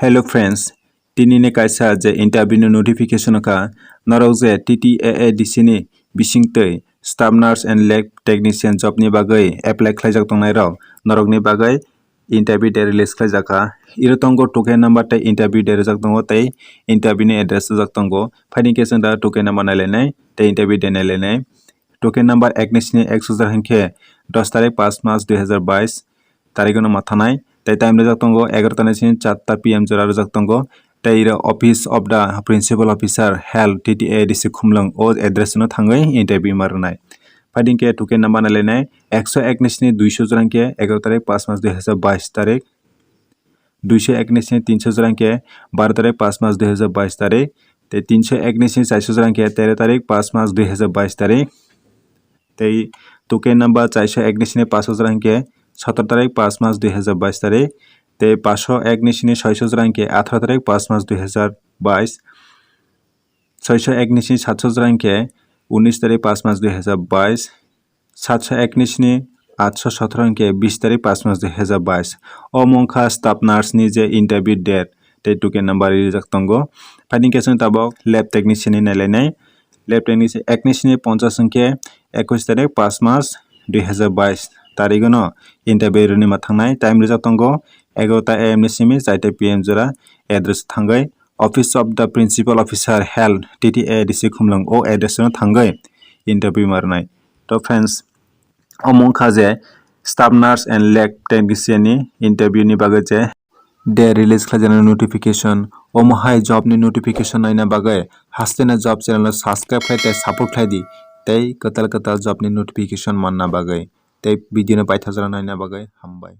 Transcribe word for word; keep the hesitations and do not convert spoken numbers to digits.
Hello friends, tini ni kaisa je interview ni notification kha, norok je T T A A D C ni bisingtwi staff nurse and lab technician job ni bagwi apply khlaijak tongnai rok, norok ni bagwi interview date release khlaijak kha. Iro tongo token number tei interview date rijak tongo tei interview ni address rijak tongo. Phaidi khe chwng da token number nailainai tei interview date nailainai. Token number ek ni sini ek sojra hinkhe dos tarik pas mas dui hazar bais tarikno ma thanai. Tei time rijak tongo egaroh ta ni sini charta P M jora rijak tongo. Tei iro Office of the Principal Officer Health T T A D C Khumlwng o address no thangwi interview ma rwnai. Phaidi khe token number nailainai ekso ek ni sini duiso jora hinkhe egaroh tarik pas mas dui hazar bais tarik. Duiso ek ni sini tinso jora hinkhe baro tarik pas mas dui hazar bais tarik. Tei tinso ek ni sini chaiso jora hinkhe tero tarik pas mas dui hazar bais tarik. Tei token number chaiso ek ni sini paso jora hinkhe sotor tarik pas mas dui hazar bais tarik. Tei paso ek ni sini soiso jora hinkhe atharo tarik pas mas dui hazar bais. Soiso ek ni sini satso jora hinkhe unis tarik pas mas dui hazar bais. Satso ek ni sini atso sotoro hinkhe bis tarik pas mas dui hazar bais. O mungkha staff nurse ni je interview date tei token number rijak tongo. Phaidi khe chwng tabok lab technician ni nailainai. Lab technician ek ni sini ponchas hinkhe ekwis tarik pas mas dui hazar bais tarikno interview rwni ma thangnai. Time rijak tongo egaroh ta A M ni simi char ta P M jora. Address thangwi Office of the Principal Officer Health T T A D C Khumlwng o address no thangwi interview ma rwnai. To friends, omo wngkha je staff nurse and lab technician ni interview ni bagwi je date release khlaijaknai notification. Omo hai job ni notification naina bagwi haste no job channel no subscribe khlai tei support khlai di tei kwtal kwtal job ni notification manna bagwi tei video no paithago naina bagwi hambai.